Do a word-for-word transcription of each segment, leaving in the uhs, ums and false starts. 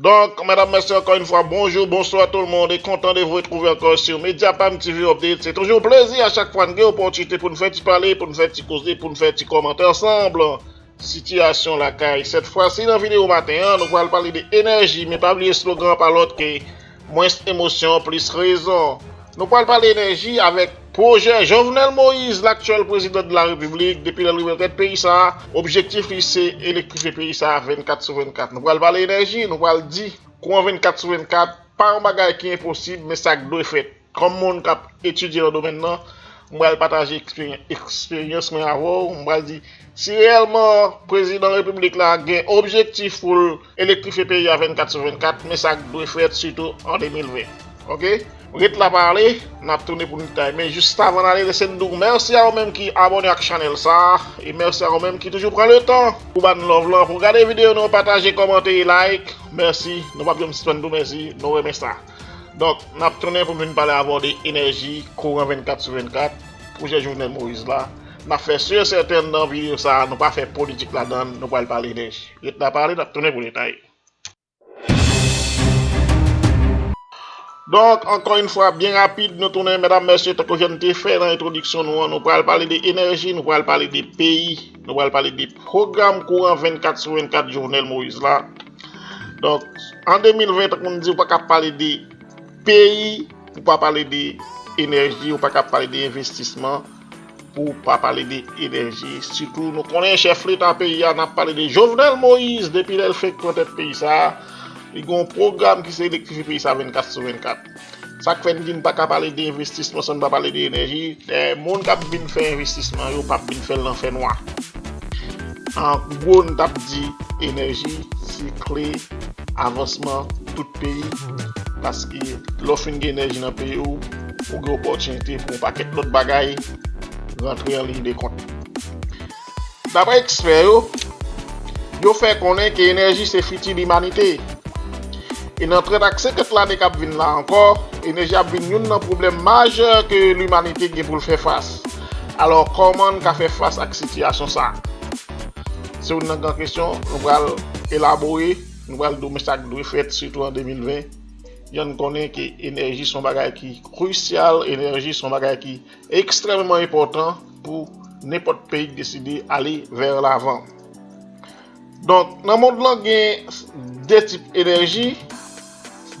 Donc, mesdames, messieurs, encore une fois, bonjour, bonsoir tout le monde et content de vous retrouver encore sur Mediapam T V Update. C'est toujours un plaisir à chaque fois de gagner l'opportunité pour nous faire petit parler, pour nous faire petit causer, pour nous faire petit commenter ensemble. Situation la caille. Cette fois-ci, dans la vidéo matin, hein, nous allons parler d'énergie, mais pas oublier slogan par l'autre que moins émotion, plus raison. Nou pral pale enèji avèk pwojè Jovenel Moïse, laktyèl prezidan de la Repiblik, depi lè l rive nan tèt peyi sa a, objektif li se elektrifye peyi sa a vennkat sou vennkat. Nou pral pale enèji, nou pral di kouran vennkat sou vennkat pa yon bagay ki enposib, men sa k dwe fèt. Kòm moun k ap etidye nan domèn nan, m pral pataje eksperyen-, eksperyans mwen avè w, m pral di si reyèlman prezidan repiblik la gen objektif pou l elektrifye peyi a vennkat sou vennkat, men sa k dwe fèt sitou an de mil ven. Oke? Ret la pale, n ap tounen pou nou detay. Men jis avan n ale, lese n di w mèsi a ou menm ki abòne ak chanèl sa a. E mèsi a ou menm ki toujou pran le tan pou ba n love lan, pou gade videyo nou, pataje, kòmante e like. Mèsi. Nou p ap janm sispann di w mèsi. Nou renmen sa. Donk, n ap tounen pou n vin pale avè w de enèji, kouran vennkat sou vennkat, pwojè Jovenel Moïse la. N ap fè si e sèten nan videyo sa a, nou pa fè politik ladan l, nou pral pale enèji. Ret la pale, n ap tounen pou detay. Donk, ankò yon fwa, byen rapid, nou tounen, medam, mesye, tankou jan n te fè nan entwodiksyon nou an, nou pral pale de enèji, nou pral pale de peyi, nou pral pale de pwogram kouran vennkat sou vennkat Jovenel Moïse la. Donk, an de mil ven, tankou n di, ou pa ka pale de peyi, ou pa pale de enèji, ou pa ka pale de envestisman, pou pa pale de enèji. Sitou, nou konnen chèf leta peyi a, n ap pale de Jovenel Moïse, depi lè l fenk pran tèt peyi sa a, li gen yon pwogram ki se elektrifye peyi sa a vennkat sou vennkat. Sa k fè n di n pa ka pale de envestisman san n pa pale de enèji. Dayè, moun k ap vin fè envestisman yo p ap vin fè l nan fènwa. An gwo, n t ap di enèji se kle avansman tout peyi, paske lè w fin gen enèji nan peyi w, ou gen opòtinite pou yon pakèt lòt bagay rantre an liy de kont. Daprè ekspè yo, yo fè konnen ke enèji se fiti limanite. E nan trant ak senkant lane k ap vin la ankò, enèji ap vin youn nan pwoblèm majè ke limanite gen pou l fè fas. Alò, kòman n ka fè fas ak sitiyasyon sa a? Se youn nan gran kesyon nou pral elabore, nou pral di w men sa k dwe fèt, sitou an de mil ven. Jan n konnen ke enèji se yon bagay ki krisyal, enèji se yon bagay ki ekstrèmman enpòtan pou nenpòt peyi k deside ale vè lavan. Donk, nan mond lan, gen de tip enèji.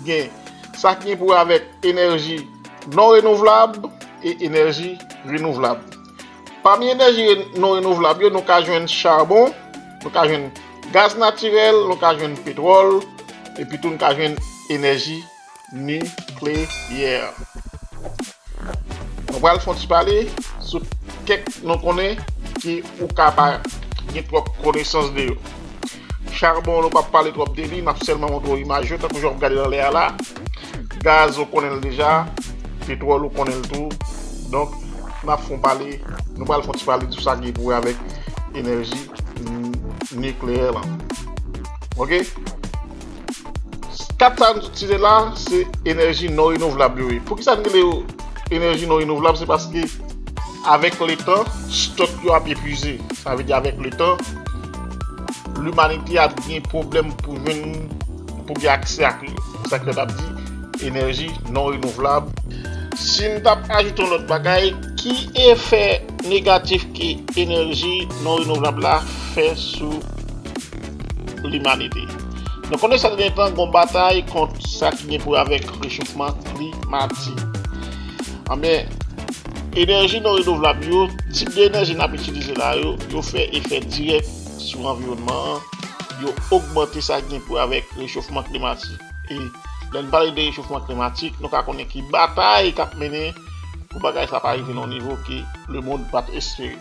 Gen sa ki gen pou wè avèk enèji non renouvlab e enèji renouvlab. Pami enèji re-, non renouvlab yo, nou ka jwenn chabon, nou ka jwenn gaz natirèl, nou ka jwenn petwòl, epi tou nou ka jwenn enèji nikleyè. Nou pral fè yon ti pale sou kèk non konnen ki ou ka pa gen twòp konesans de yo. Chabon, nou p ap pale twòp de li, n ap sèlman montre w imaj yo, tankou jan w ap gade l anlè a la. Gaz, ou konnen l deja. Petwòl, ou konnen l tou. Donk, n ap fè yon pale, nou pral fè yon ti pale sou sa ki gen pou wè avèk enèji n-, nikleyè lan. Oke? Kat sa n sot site la, se enèji non renouvlab yo ye. Poukisa n rele yo enèji non renouvlab? Se paske avèk letan, stòk yo ap epwize. Sa vle di avèk letan, limanite ap gen pwoblèm pou jwenn, pou gen aksè ak li. Se sa k fè n ap di enèji non renouvlab. Si n t ap ajoute yon lòt bagay, ki efè negatif ke enèji non renouvlab la fè sou limanite? Nou konnen sa gen tan gon batay kont sa ki gen pou wè avèk rechofman klimatik. Anben, enèji non renouvlab yo, tip de enèji n ap itilize la yo, yo fè efè dirèk sou anviwònman an, yo ogmante sa ki gen pou wè avèk rechofman klimatik. E lè n pale de rechofman klimatik, nou ka konnen ki batay k ap mennen pou bagay sa pa rive nan yon nivo ke lemonn pa t espere.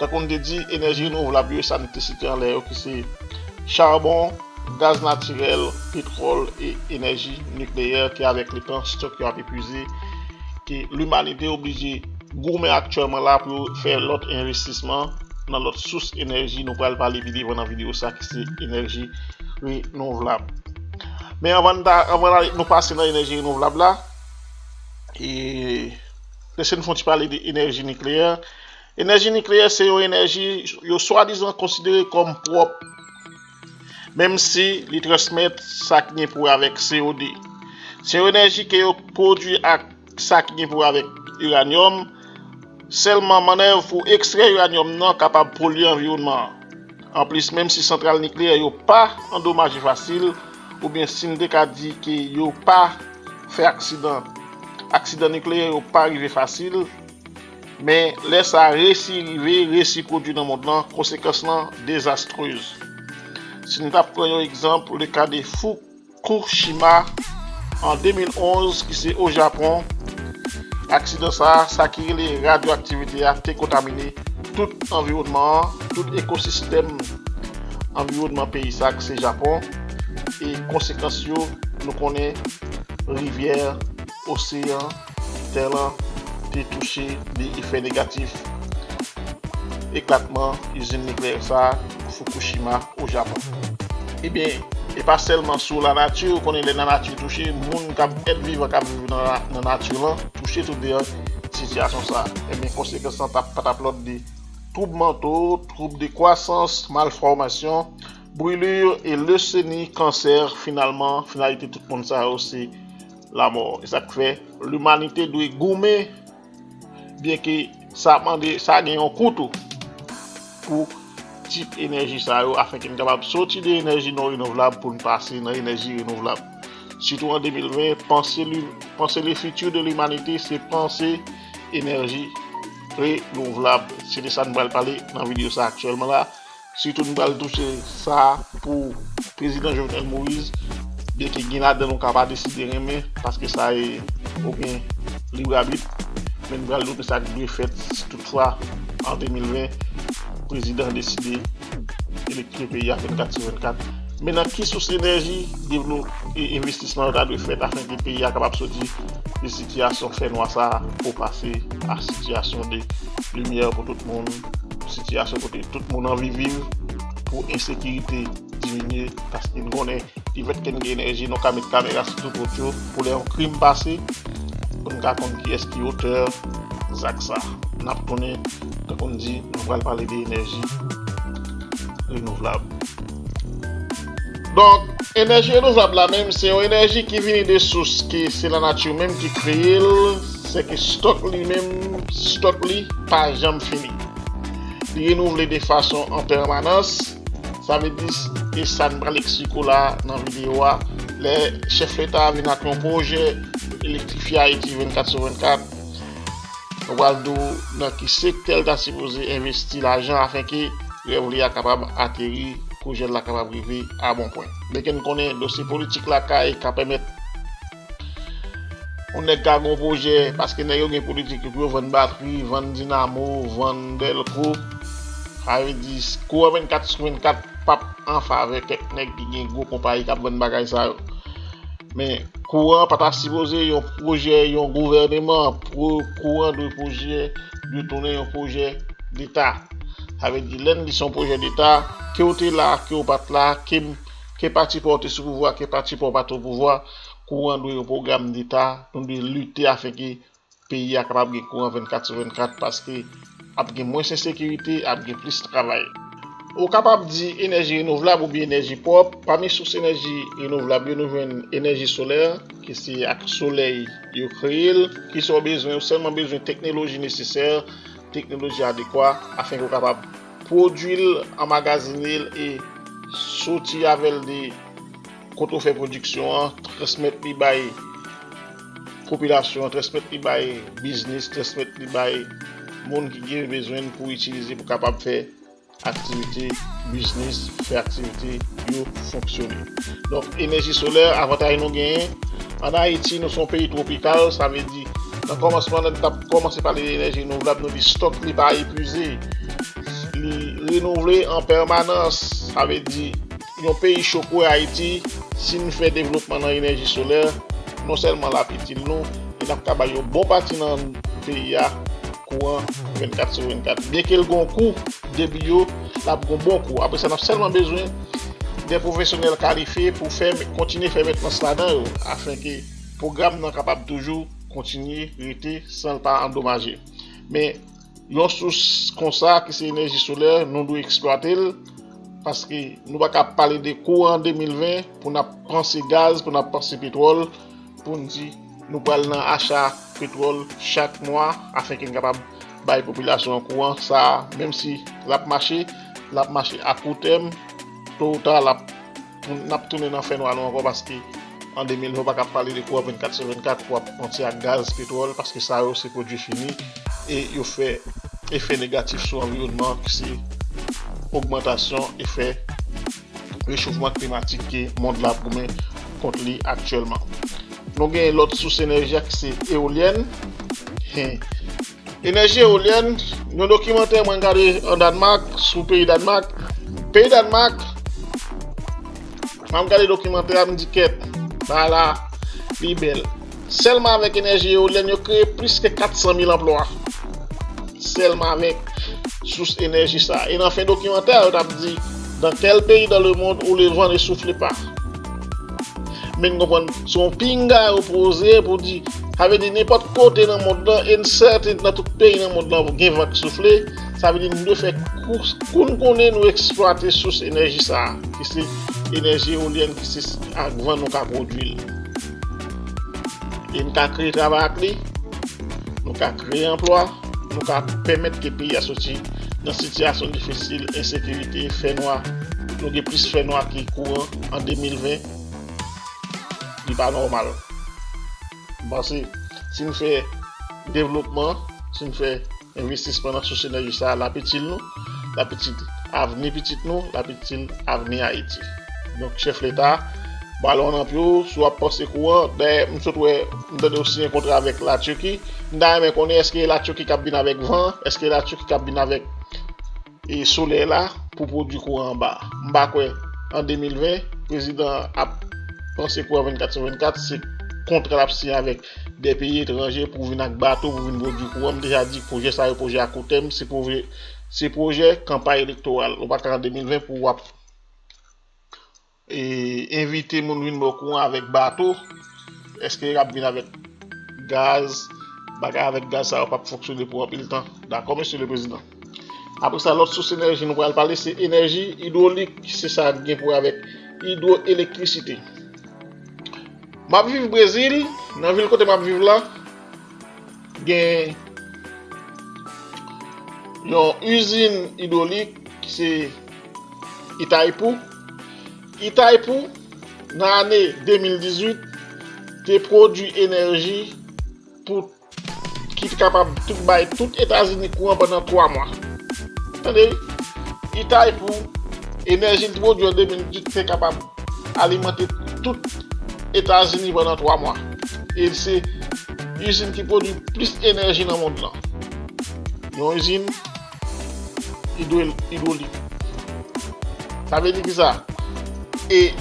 Tankou n te di, enèji renouvlab yo, sa n te site anlè yo, ki se chabon, gaz natirèl, petwòl e enèji nikleyè, ke avèk letan, stòk yo ap epwize, ke limanite oblije goumen aktyèlman la pou yo fè lòt envestisman nan lòt sous enèji. Nou pral pale pi devan nan videyo sa ki se enèji renouvlab. Men anvan n ta, anvan n ale, nou pase nan enèji renouvlab la, e lese n fè yon ti pale de enèji nikleyè. Enèji nikleyè se yon enèji yo swadizan konsidere kòm pwòp. menm si li transmèt sa ki gen pou wè avèk C O deux. Se yon enèji ke yo pwodui ak sa ki gen pou wè avèk iranyòm, sèlman mannèv pou ekstrè iranyòm nan kapab polye anviwònman an. Anplis, menm si santral nikleyè yo pa andomaje fasil, oubyen si n te ka di ke yo pa fè aksidan, aksidan nikleyè yo pa rive fasil, men lè sa resi rive, resi pwodui nan mond lan, konsekans lan dezastrez. Si n t ap pran yon egzanp, le ka de Fukushima an de mil onz, ki se o Japon, aksidan sa a, sa ki rele radyoaktivite a, te kontamine tout anviwònman an, tout ekosistèm anviwònman peyi sa a, ki se Japon, e konsekans yo, nou konnen rivyè, oseyan, tè lan te touche de efè negatif eklatman izin nikleyè sa a, Fukushima, o Japon. Ebyen, e pa sèlman sou lanati, ou konnen lè lanati touche, moun k ap, èt vivan k ap viv nan, nan nati lan, touche tou de sitiyasyon sa a. Ebyen, konsekans lan t ap, pa t ap lòt de twoub manto, twoub de kwasans, malfòmasyon, brilure e lesemi, kansè, finalman, finalite tout moun sa yo se lamò. E sa k fè limanite dwe goumen, byenke sa mande, sa gen yon kou tou pou tip enèji sa yo, afenke n kapab soti de enèji non renouvlab pou n pase nan enèji renouvlab. Sitou an de mil ven, panse li, panse le futur de l'humanité, se panse enèji renouvlab. Se de sa n pral pale nan videyo sa aktyèlman la. Sitou n pral touche sa pou prezidan Jovenel Moïse, byenke gen ladan nou ka pa deside renmen, paske sa e, oubyen, lib abit, men n pral di w sa k dwe fèt si toutfwa an de mil ven, prezidan deside elektriye peyi a vennkat sou vennkat. Men nan ki sous enèji devlo-, e, envestisman yo ta dwe fèt afenke peyi a kapab soti de sitiyasyon fènwa sa a pou pase a sitiyasyon de limyè pou tout moun, sitiyasyon kote tout moun anvi viv, pou ensekirite diminye, paske n konnen, lefètke n gen enèji, nou ka met kamera sou tout wout yo, pou lè yon krim pase, pou n ka konn kiyès ki otè zak sa. N ap tounen, tankou n di, nou pral pale de enèji renouvlab. Donk, enèji renouvlab la menm, se yon enèji ki vini de sous ke se lanati menm ki kreye l, se ke stòk li menm, stòk li pa janm fini. Li renouvle de fason an pèmanans. Sa vle di, e sa n pral eksplike w la nan videyo a, lè chèf leta a vin ak yon pwojè elektrifye Ayiti vennkat sou vennkat, nou pral di w nan ki sektè l ta sipoze envesti lajan afenke rèv li a kapab ateri, pwojè l la kapab rive a bon pwen. Byenke n konnen dosye politik lakay ka pèmèt yon nèg ka gen yon pwojè, paske nèg yo gen politik yo pou yo vann batri, vann dinamo, vann dèlko. Sa vle di, kouran vennkat sou vennkat p ap an favè kèk nèg ki gen gwo konpayi k ap vann bagay sa yo. Men kouran pa ta sipoze yon pwojè yon gouvèneman. Pou kouran dwe pwojè, dwe tounen yon pwojè deta. Sa vle di, lè n di se yon pwojè deta, ke w te la, ke w pa t la, ke, ke pati pa w te sou pouvwa, ke pati pa w pa t sou pouvwa, kouran dwe yon pwogram deta. Nou dwe lite afenke peyi a kapab gen kouran vennkat sou vennkat, paske ap gen mwens ensekirite, ap gen plis travay. Ou kapab di enèji renouvlab oubyen enèji pwòp. Pami sous enèji renouvlab yo, nou jwenn enèji solè, ki se ak solèy yo kreye l, ki sa w bezwen, ou sèlman bezwen teknoloji nesesè, teknoloji adekwa, afenke w kapab pwodui l, anmagazine l e soti avè l de kote w fè pwodiksyon an, transmèt li bay popilasyon an, transmèt li bay biznis, transmèt li bay moun ki gen bezwen l pou itilize pou kapab fè aktivite biznis, fè aktivite yo fonksyone. Donk, enèji solè, avantaj nou genyen, ann Ayiti, nou se yon peyi twopikal, sa vle di, nan kòmansman, lè n t ap kòmanse pale de enèji renouvlab, nou di stòk li pa epuize. Li renouvle an pèmanans, sa vle di, yon peyi cho kou Ayiti, si n fè devlopman nan enèji solè, non sèlman l ap itil nou, men n ap ka bay yon bon pati nan peyi a kouran vennkat sou vennkat. Byenke l gen yon kou, debi yo, l ap gen yon bon kou. Apre sa, n ap sèlman bezwen de pwofesyonèl kalifye pou fè, kontinye fè mentnans ladan yo, afenke pwogram nan kapab toujou kontinye rete san l pa andomaje. Men, yon sous konsa, ki se enèji solè, nou dwe eksplwate l. Paske nou pa ka pale de kouran an de mil ven pou n ap panse gaz, pou n ap panse petwòl, pou n di nou pral nan acha petwòl chak mwa, afenke n kapab bay popilasyon an kouran. Sa a, menm si l ap mache, l ap mache a kou tèm, to ou ta, l ap, n ap tounen nan fènwa nou ankò, paske an de mil ven, ou pa ka pale de kouran vennkat sou vennkat pou w ap panse ak gaz, petwòl, paske sa yo se pwodui fini e yo fè efè negatif sou anviwònman an, ki se ogmantasyon efè rechofman klimatik ke mond la ap goumen kont li aktyèlman. Nou gen lòt sous enèji a ki se eolyèn. Hen. Enèji eolyèn, yon dokimantè mwen gade an Dànmak, sou peyi Dànmak. Peyi Dànmak, mwen gade dokimantè a, m di kèt, bagay la, li bèl. Sèlman avèk enèji eolyèn, yo kreye plis ke kat san mil anplwa. Sèlman avèk sous enèji sa a. E nan fen dokimantè a, yo t ap di, dans quel pays dans le monde où le vent ne souffle pas? Men n konprann, se yon pinga yo poze pou di, sa vle di nenpòt kote nan mond lan, e n sèten nan tout peyi nan mond lan gen van k soufle, sa vle di nou dwe fè kou, kou n konnen nou eksplwate sous enèji sa a, ki se enèji eolyèn, ki se ak van nou ka pwodui l. E n ka kreye travay ak li, nou ka kreye anplwa, nou ka pèmèt ke peyi a soti nan sitiyasyon difisil, ensekirite, fènwa. Nou gen plis fènwa ke kouran an de mil ven. Li pa nòmal. M panse, si n fè devlopman, si n fè envestisman nan sous enèji sa a, l ap itil nou, l ap itil avni pitit nou, l ap itil avni Ayiti. Donk, chèf Leta, balon an nan pye w, si w ap panse kouran, dayè, m sot wè, m tande w siyen kontra avèk Latiki, m ta renmen konnen èske Latiki k ap vin avèk van, èske Latiki k ap vin avèk e solèy la pou pwodui kouran anba. M pa kwè an de mil ven, prezidan ap panse kouran vennkat sou vennkat, se kontra l ap siyen avèk de peyi etranje pou vin ak bato, pou vin pwodui kouran. M deja di pwojè sa yo, pwojè a kou tèm, se pwojè, se pwojè kanpay elektoral. Ou pa ka an de mil ven pou w ap e, envite moun vin ba w kouran avèk bato, èske y ap vin avèk gaz? Bagay avèk gaz sa yo p ap fonksyone pou anpil tan. Dakò, mesye le prezidan? Apre sa, lòt sous enèji nou pral pale, se enèji idwolik, se sa k gen pou wè avèk idwoelektrisite. M ap viv Brezil, nan vil kote m ap viv la, gen yon izin idwolik ki se Itaipu. Itaipu, nan ane de mil dizuit, te pwodui enèji pou ki te kapab tout bay tout Etazini kouran pandan twa mwa. Tande, Itaipu, enèji l te pwodui an de mil dizuit te kapab alimante tout Etazini pandan twa mwa. E se izin ki pwodui plis enèji nan mond lan. Yon izin idwo-, idwolik. Sa vle di ki sa? E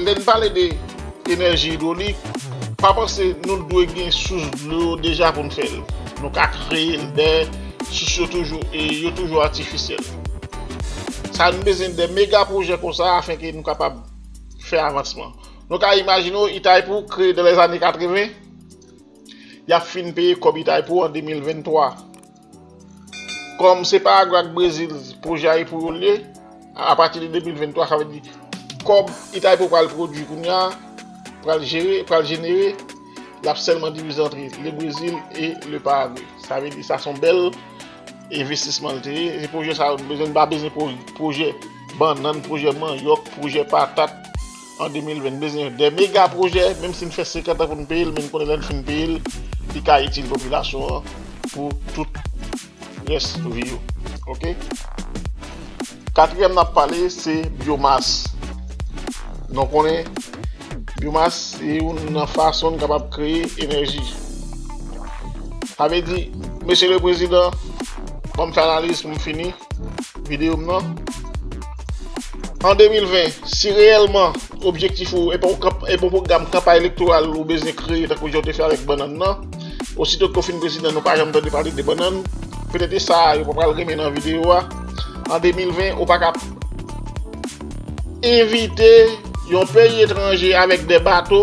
lè n pale de enèji idwolik, pa panse nou dwe gen sous dlo yo deja pou n fè l. Nou ka kreye l, dayè sous yo toujou, e yo toujou atifisyèl. Sa nou bezwen de mega pwojè konsa afenke nou kapab fè avansman. Nou ka imajine w, Itaipu kreye dans les années quatre-vingts, y ap fin peye kòb Itaipu an de mil venntwa. Kòm se Paragwe ak Brezil pwojè a e pou yo l ye, apati de de mil venntwa, sa vle di kòb Itaipu pral pwodui kounye a, pral jere, pral jenere, l ap sèlman divize antre le Brezil e le Paragwe. Sa vle di sa se yon bèl envestisman l te ye. E pwojè sa yo, nou bezwen, n pa bezwen pwo-, pwojè bannann, pwojè manyòk, pwojè patat. An de mil ven, n bezwen de mega pwojè, menm si n fè senkant an pou n peye l, men n konnen lè n fin peye l, li ka itil popilasyon an pou tout rès vi yo. Oke? Katriyèm n ap pale, se byomas. Nou konnen byomas se youn nan fason n kapab kreye enèji. Sa vle di, mesye le prezidan, ban m fè analiz pou m fini videyo m nan. An de mil ven, si reyèlman objektif ou e pa yon kanp-, e pa yon pwogram kanpay elektoral ou bezwen kreye tankou jan w te fè avèk bannann nan, osito ke w fin prezidan, nou pa janm tande pale de bannann. Petèt e sa a, yo pa pral renmen nan videyo a. An de mil ven, ou pa ka envite yon peyi etranje avèk de bato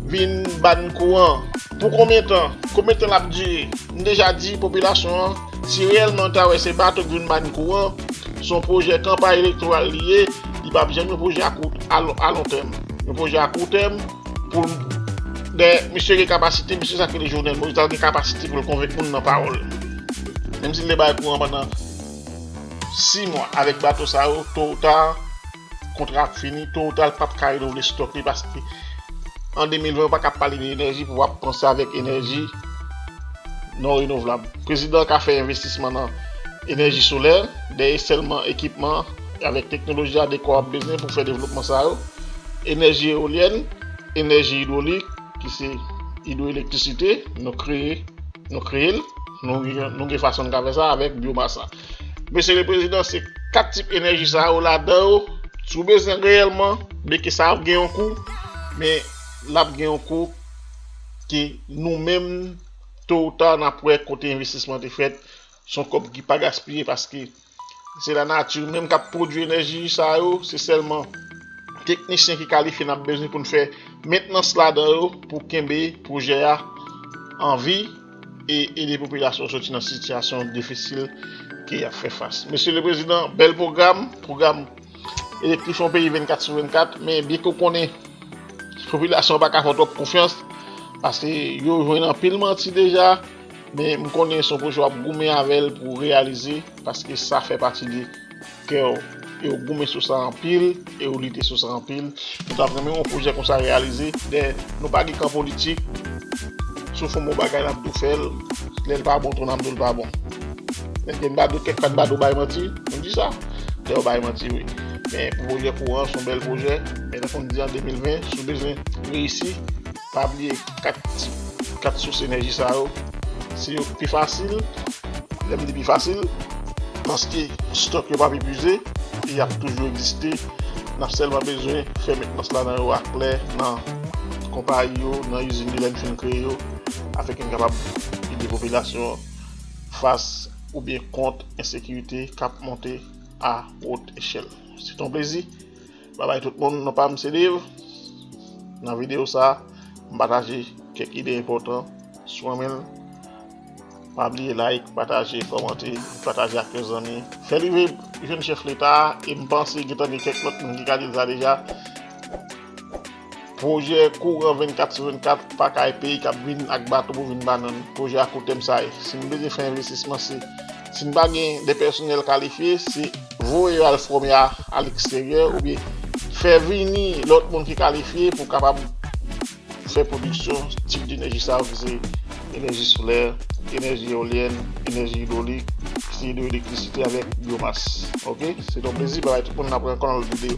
vin ba n kouran. Pou konbyen tan? Konbyen tan l ap dire? M deja di popilasyon an, si reyèlman ta wè se bato k vin ba n kouran, Se yon pwojè kanpay elektoral li ye, li p ap janm yon pwojè a kout, a lon, a lon tèm. Yon pwojè a kout tèm pou l, dè, misye gen kapasite, misye sa k rele Jovenel Moïse, l gen kapasite pou l konvenk moun nan pawòl. Menm si l te bay kouran pandan sis mwa avèk bato sa yo, to ou ta, kontra ap fini, to ou ta, l p ap ka renouvle stòk li, paske an de mil ven, ou pa ka pale de enèji pou w ap panse avèk enèji non renouvlab. Prezidan ka fè envestisman nan enèji solè, dèyè sèlman ekipman avèk teknoloji adekwa w ap bezwen pou fè devlopman sa yo. Enèji eolyèn, enèji idwolik, ki se idwoelektrisite, nou kreye, nou kreye l, nou, gen- nou gen fason n ka fè sa avèk byomas la. Mesye le Prezidan, se kat tip enèji sa yo ladan yo, si w bezwen reyèlman, byen ke sa ap gen yon kou, men l ap gen yon kou ke nou menm, to ou ta, n ap wè kote envestisman te fèt, se yon kòb ki pa gaspiye paske se lanati menm k ap pwodui enèji sa yo, se sèlman teknisyen ki kalifye n ap bezwen pou n fè mentnans ladan yo pou kenbe pwojè a an vi e ede popilasyon soti nan sitiyasyon difisil ke y ap fè fas. Mesye le Prezidan, bèl pwogram, pwogram elektrifye yon peyi vennkat sou vennkat, men byen ke w konnen popilasyon an pa ka fè w twòp konfyans, paske yo jwenn anpil manti deja, men m konnen se yon pwojè w ap goumen avè l pou w reyalize, paske sa fè pati de kè w, e w goumen sou sa anpil, e w lite sou sa anpil. Nou t ap renmen yon pwojè konsa reyalize, dè nou pa gen kan politik, si w fè yon bon bagay, n ap tou fè l, lè l pa bon tou, n ap di w l pa bon. Èske m pa di w kèk pa t ba di w bay manti? M di sa. Lè yo bay manti, wi. Men pou pwojè kouran, se yon bèl pwojè. Men tankou m di an de mil ven, si w bezwen reyisi, pa bliye kat tip, kat sous enèji sa yo. Se yo k pi fasil. Lè m di pi fasil, paske stòk yo p ap epuize, e y ap toujou egziste. N ap sèlman bezwen fè mentnans ladan yo aklè nan konpayi yo, nan izin yo, lè n fin kreye yo, afenke n kapab ede popilasyon an fas oubyen kont ensekirite k ap monte a wot echèl. Se t on plezi. Babay tout moun, non pa m se Dave. Nan videyo sa, m pataje kèk ide enpòtan. Si w renmen l, pa bliye like, pataje, kòmante, pataje ak yon zanmi. Fè l rive jwenn chèf leta a, e m panse gentan gen kèk lòt moun ki ka di l sa deja. Pwojè kouran vennkat sou vennkat pa kay peyi k ap vin ak bato pou vin ba nou l. Pwojè a kout tèm sa ye. Si n bezwen fè envestisman, se, si n pa gen de pèsonèl kalifye, se voye yo al fòme a, a leksteryè, oubyen fè vini lòt moun ki kalifye pou kapab fè pwodiksyon tip denèji sa yo ki se enèji solè, enèji eolyèn, enèji idwolik, ki se idwoelektrisite avèk byomas. Oke? Se t on plezi, babay tout moun, n ap wè ankò nan lòt videyo.